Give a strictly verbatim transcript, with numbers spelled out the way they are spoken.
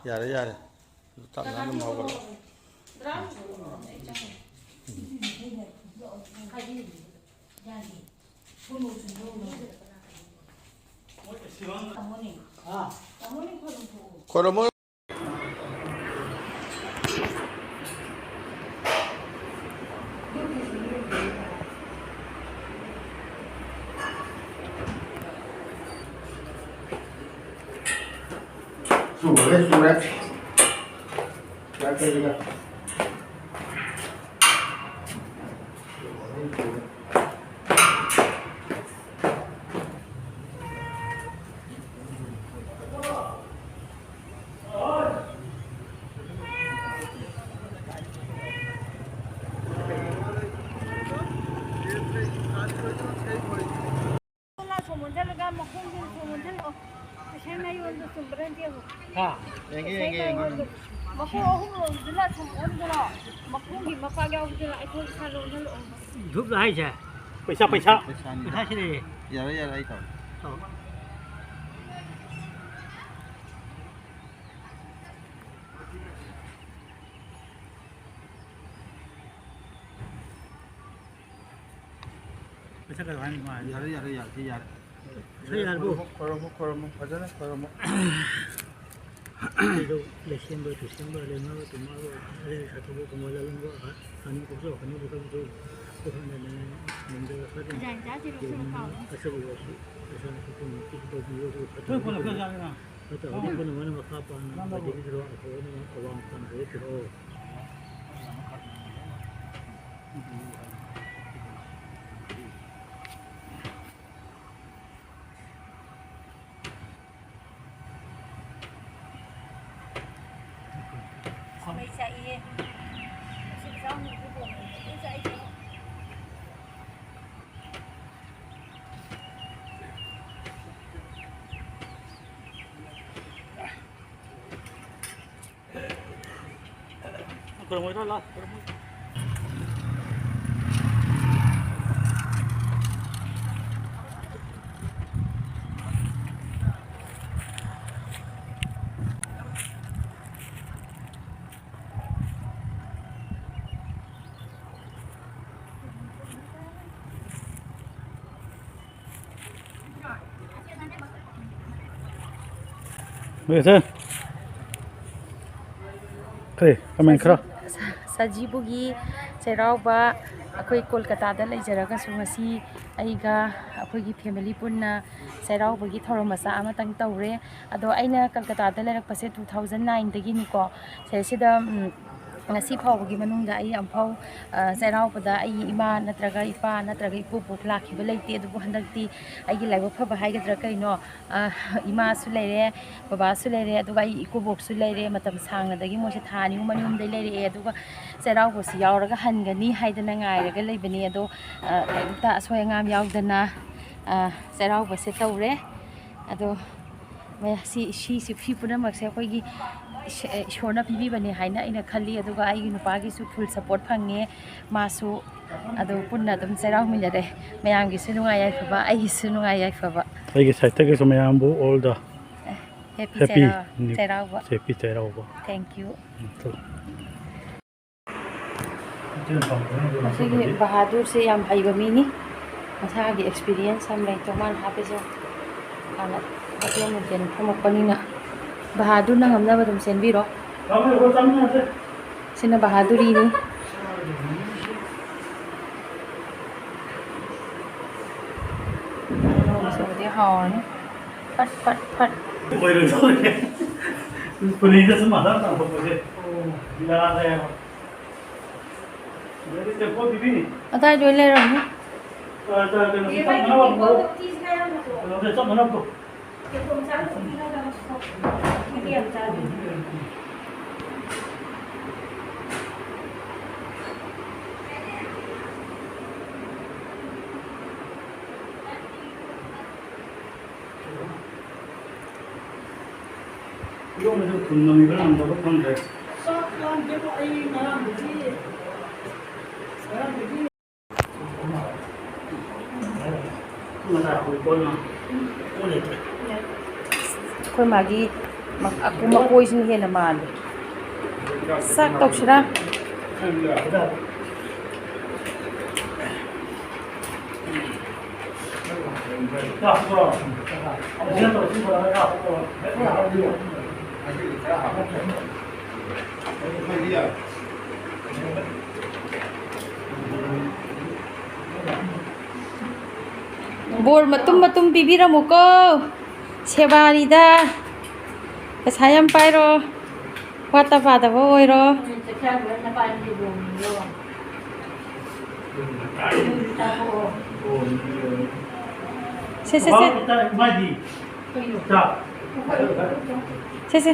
ꯌꯥꯔꯦ, ꯌꯥꯔꯦ꯫ ꯇꯞꯅ ꯑꯗꯨꯝ ꯍꯧꯒꯠꯂꯣ꯫ ꯈꯣꯏꯔꯝꯃꯣ꯫ ꯁꯨꯔꯦ, ꯁꯨꯔꯦ꯫ ꯌꯥꯔꯦ, ꯀꯩꯅꯣ꯫ ꯁꯣꯝ ꯑꯣꯟꯁꯤꯜꯂꯒ ꯃꯈꯣꯡꯁꯦ ꯁꯣꯝ ꯑꯣꯟꯁꯤꯜꯂꯛꯑꯣ꯫ ꯉꯁꯥꯏ ꯃꯌꯣꯟꯗꯣ ꯆꯨꯝꯕ꯭ꯔꯥ ꯌꯦꯡꯉꯣ꯫ ꯍꯥ? ꯌꯦꯡꯒꯦ, ꯉꯁꯥꯏ ꯌꯦꯡꯒꯦ, ꯌꯦꯡꯒꯦ꯫ ꯃꯌꯣꯟꯗꯣ꯫ ꯃꯈꯣꯡ ꯑꯍꯨꯝ ꯂꯣꯝꯁꯤꯅ ꯁꯣꯝ ꯑꯣꯟꯁꯤꯜꯂꯣ꯫ ꯃꯈꯣꯡꯒꯤ ꯃꯄꯥꯛ ꯌꯥꯎꯕꯗꯨꯅ ꯑꯩꯈꯣꯏ ꯏꯁꯥꯗ ꯑꯣꯟꯁꯤꯜꯂꯛꯑꯣ꯫ ꯙꯨꯞꯂꯣ ꯍꯥꯏꯁꯦ? ꯄꯩꯁꯥ, ꯄꯩꯁꯥ꯫ ꯄꯩꯁꯥꯅꯤ꯫ ꯄꯩꯁꯥ ꯁꯤꯗꯤ꯫ ꯌꯥꯔꯦ, ꯌꯥꯔꯦ, ꯑꯩ ꯇꯧꯔꯦ꯫ ꯑꯧ꯫ ꯃꯁꯛ ꯀꯩꯅꯣ ꯍꯥꯏꯅꯤ ꯃꯥ ꯍꯥꯏꯅꯤ꯫ ꯌꯥꯔꯦ, ꯌꯥꯔꯦ, ꯌꯥꯔꯦ, ꯁꯤ ꯌꯥꯔꯦ꯫ ꯁꯤ ꯌꯥꯔꯕꯣ? ꯈꯣꯏꯔꯝꯃꯣ, ꯈꯣꯏꯔꯝꯃꯣ, ꯈꯣꯏꯔꯝꯃꯣ, ꯐꯖꯅ ꯈꯣꯏꯔꯝꯃꯣ꯫ ꯑꯩꯗꯣ ꯂꯩꯁꯦꯝꯕ, ꯇꯨꯁꯦꯝꯕ, ꯂꯦꯝꯅꯕ, ꯇꯨꯝꯅꯕ, ꯑꯗꯩ ꯁꯥꯊꯨꯕ, ꯀꯨꯝꯕ, ꯂꯥꯂꯨꯡꯕ, ꯑꯍꯟ ꯄꯣꯛꯆꯧ, ꯍꯅꯨꯕ ꯈꯔꯁꯨ, ꯑꯩꯈꯣꯏꯅ ꯅꯦ-, ꯅꯦꯝꯖꯔ ꯈꯔ ꯑꯗꯨꯝ ꯗꯤꯖꯥꯏꯟ ꯆꯥꯁꯤꯔꯣ, ꯁꯤꯅ ꯌꯦꯡꯅꯤꯡꯕ ꯄꯥꯝꯃꯤ꯫ ꯑꯆꯧꯕ ꯑꯁꯤ ꯄꯩꯁꯥ ꯈꯨꯗꯤꯡꯃꯛꯀꯤ ꯇꯧꯕꯤꯌꯨ, ꯑꯗꯨꯒ ꯐꯠꯇꯕ ꯊꯣꯏ ꯄꯨꯟꯅ ꯈꯔ ꯆꯥꯒꯦꯔꯥ? ꯐꯠꯇꯕ ꯅꯪ ꯄꯨꯝꯅꯃꯛꯅ ꯃꯈꯥ ꯄꯥꯟꯅ ꯅꯪ ꯂꯧꯔꯣ꯫ ꯃꯗꯨꯗꯒꯤ ꯊꯕꯛ ꯑꯐꯕ ꯑꯋꯥꯡ ꯄꯥꯟꯕꯗ ꯊꯤꯔꯛꯑꯣ꯫ ꯃꯩ ꯆꯥꯛꯏꯍꯦ꯫ ꯑꯁꯤ ꯆꯥꯎꯅ ꯏꯕꯣꯛꯅ ꯃꯩ ꯆꯥꯛꯏꯁꯦ꯫ ꯈꯨꯔꯨꯝꯃꯣꯏꯗ꯭ꯔꯣ? ꯂꯥꯎ, ꯈꯨꯔꯨꯝꯃꯣꯏ꯫ ꯁꯦ, ꯀꯔꯤ ꯀꯃꯦꯟ ꯈꯔ? ꯁꯖꯤꯕꯨꯒꯤ ꯆꯩꯔꯥꯎꯕ ꯑꯩꯈꯣꯏ ꯀꯣꯜꯀꯇꯥꯗ ꯂꯩꯖꯔꯒꯁꯨ ꯉꯁꯤ ꯑꯩꯒ ꯑꯩꯈꯣꯏꯒꯤ ꯐꯦꯃꯤꯂꯤ ꯄꯨꯟꯅ ꯆꯩꯔꯥꯎꯕꯒꯤ ꯊꯧꯔꯝ ꯃꯆꯥ ꯑꯃꯇꯪ ꯇꯧꯔꯦ꯫ ꯑꯗꯣ ꯑꯩꯅ ꯀꯜꯀꯇꯥꯗ ꯂꯩꯔꯛꯄꯁꯦ ꯇꯨ ꯊꯥꯎꯖꯟ ꯅꯥꯏꯟꯗꯒꯤꯅꯤꯀꯣ꯫ ꯁꯤꯗꯩꯁꯤꯗ, ꯎꯝ, ꯉꯁꯤ ꯐꯥꯎꯕꯒꯤ ꯃꯅꯨꯡꯗ ꯑꯩ ꯑꯃꯨꯛꯐꯥꯎ, ꯑ, ꯆꯩꯔꯥꯎꯕꯗ ꯑꯩꯒꯤ ꯏꯃꯥ ꯅꯠꯇ꯭ꯔꯒ ꯏꯄꯥ ꯅꯠꯇ꯭ꯔꯒ ꯏꯀꯨꯕꯣꯛ ꯂꯥꯛꯈꯤꯕ ꯂꯩꯇꯦ꯫ ꯑꯗꯨꯕꯨ ꯍꯟꯗꯛꯇꯤ ꯑꯩꯒꯤ ꯂꯥꯏꯕꯛ ꯐꯕ ꯍꯥꯏꯒꯗ꯭ꯔꯥ ꯀꯩꯅꯣ, ꯑ, ꯏꯃꯥꯁꯨ ꯂꯩꯔꯦ, ꯕꯕꯥꯁꯨ ꯂꯩꯔꯦ, ꯑꯗꯨꯒ ꯑꯩ ꯏꯀꯨꯕꯣꯛꯁꯨ ꯂꯩꯔꯦ꯫ ꯃꯇꯝ ꯁꯥꯡꯅꯗꯒꯤ ꯃꯣꯏꯁꯦ ꯊꯥ ꯑꯅꯤ ꯑꯍꯨꯝ ꯃꯌꯨꯝꯗꯩ ꯂꯩꯔꯛꯑꯦ꯫ ꯑꯗꯨꯒ ꯆꯩꯔꯥꯎꯕꯁꯤ ꯌꯥꯎꯔꯒ ꯍꯟꯒꯅꯤ ꯍꯥꯏꯗꯅ ꯉꯥꯏꯔꯒ ꯂꯩꯕꯅꯤ꯫ ꯑꯗꯣ, ꯑ, ꯀꯩꯝꯇ ꯑꯁꯣꯏ ꯑꯉꯥꯝ ꯌꯥꯎꯗꯅ, ꯑ, ꯆꯩꯔꯥꯎꯕꯁꯦ ꯇꯧꯔꯦ꯫ ꯑꯗꯣ ꯃꯌꯥ-, ꯁꯤ, ꯁꯤ, ꯁꯤ, ꯁꯤ ꯄꯨꯝꯅꯃꯛꯁꯦ ꯑꯩꯈꯣꯏꯒꯤ ꯏꯁ-, ꯏꯁꯣꯔꯅ ꯄꯤꯕꯤꯕꯅꯦ ꯍꯥꯏꯅ ꯑꯩꯅ ꯈꯜꯂꯤ꯫ ꯑꯗꯨꯒ ꯑꯩꯒꯤ ꯅꯨꯄꯥꯒꯤꯁꯨ full support ꯐꯪꯉꯦ꯫ ꯃꯥꯁꯨ ꯑꯗꯨ ꯄꯨꯟꯅ ꯑꯗꯨꯝ ꯆꯩꯔꯥꯎꯃꯤꯟꯅꯔꯦ꯫ ꯃꯌꯥꯝꯒꯤꯁꯨ ꯅꯨꯡꯉꯥꯏ ꯌꯥꯏꯐꯕ, ꯑꯩꯒꯤꯁꯨ ꯅꯨꯡꯉꯥꯏ ꯌꯥꯏꯐꯕ꯫ ꯑꯩꯒꯤ side ꯇꯒꯤꯁꯨ ꯃꯌꯥꯝꯕꯨ all the happy happy ꯆꯩꯔꯥꯎ-, new Cheiraoba. Happy Cheiraoba. Thank you꯫ ꯎꯝ, ꯊꯝꯃꯦ꯫ ꯃꯁꯤꯒꯤ ꯕꯍꯥꯗꯨꯔꯁꯦ ꯌꯥꯝ ꯍꯩꯕ ꯃꯤꯅꯤ꯫ ꯃꯁꯥꯒꯤ experience ꯌꯥꯝ ꯂꯩꯇ꯭ꯔꯣ ꯃꯥꯅ ꯍꯥꯞꯄꯤꯁꯦ? ꯍꯥꯟꯅ ꯍꯣꯇꯦꯜ ꯅꯨꯡꯇꯦꯜ ꯐꯝꯃꯛꯄꯅꯤꯅ ꯕꯍꯥꯗꯨꯔꯅ ꯉꯝꯅꯕ ꯑꯗꯨꯝ ꯆꯦꯟꯕꯤꯔꯣ꯫ ꯁꯤꯅ ꯕꯍꯥꯗꯨꯔꯤꯅꯤ꯫ ꯃꯁꯤꯕꯨꯗꯤ ꯍꯥꯎꯔꯅꯤ꯫ ꯐꯠ, ꯐꯠ, ꯐꯠ꯫ ꯂꯣꯏꯔꯣꯏꯗꯧꯔꯦ꯫ ꯄꯨꯂꯤꯁꯇ ꯁꯨꯝ ꯑꯙꯥꯔ ꯇꯥꯟꯊꯣꯛꯄꯁꯦ ꯌꯥꯗ꯭ꯔꯦꯕ꯫ ꯑꯗꯥꯏꯗ ꯑꯣꯏ ꯂꯩꯔꯝꯅꯤ꯫ ꯑ, ꯑ, ꯀꯩꯅꯣ, ꯆꯞ ꯃꯥꯟꯅꯕ ꯑꯃ ꯄꯨꯔꯛꯑꯣ꯫ ꯀꯩꯅꯣꯗ ꯆꯞ ꯃꯥꯟꯅꯕꯗꯣ꯫ ꯏꯔꯣꯟꯕꯁꯨ ꯊꯨꯝ ꯅꯝꯃꯤꯕ꯭ꯔꯥ ꯅꯝꯗꯕ꯭ꯔꯥ ꯈꯪꯗ꯭ꯔꯦ꯫ ꯆꯥꯛ ꯂꯥꯝꯗꯦꯕꯣ, ꯑꯩ ꯉꯔꯥꯡꯗꯒꯤ, ꯉꯔꯥꯡꯗꯒꯤ꯫ ꯉꯁꯥꯏ ꯑꯩꯈꯣꯏ ꯀꯣꯟꯅ ꯀꯣꯟ ꯂꯩꯇ꯭ꯔꯦ꯫ ꯑꯩꯈꯣꯏ ꯃꯥꯒꯤ ꯃ-, ꯑꯀꯨ-, ꯃꯀꯣꯏꯁꯤꯅ ꯍꯦꯟꯅ ꯃꯥꯜꯂꯦ꯫ ꯆꯥꯛ ꯇꯧꯁꯤꯔꯥ? ꯕꯣꯔ ꯃꯇꯨꯝ ꯃꯇꯨꯝ ꯄꯤꯕꯤꯔꯝꯃꯨꯀꯣ꯫ ꯁꯦꯕꯥꯅꯤꯗ꯫ ꯄꯩꯁꯥ ꯌꯥꯝ ꯄꯥꯏꯔꯣ꯫ ꯋꯥꯠꯇ ꯄꯥꯗꯕ ꯑꯣꯏꯔꯣ꯫ ꯁꯦ, ꯁꯦ, ꯁꯦ꯫ ꯁꯦ, ꯁꯦ꯫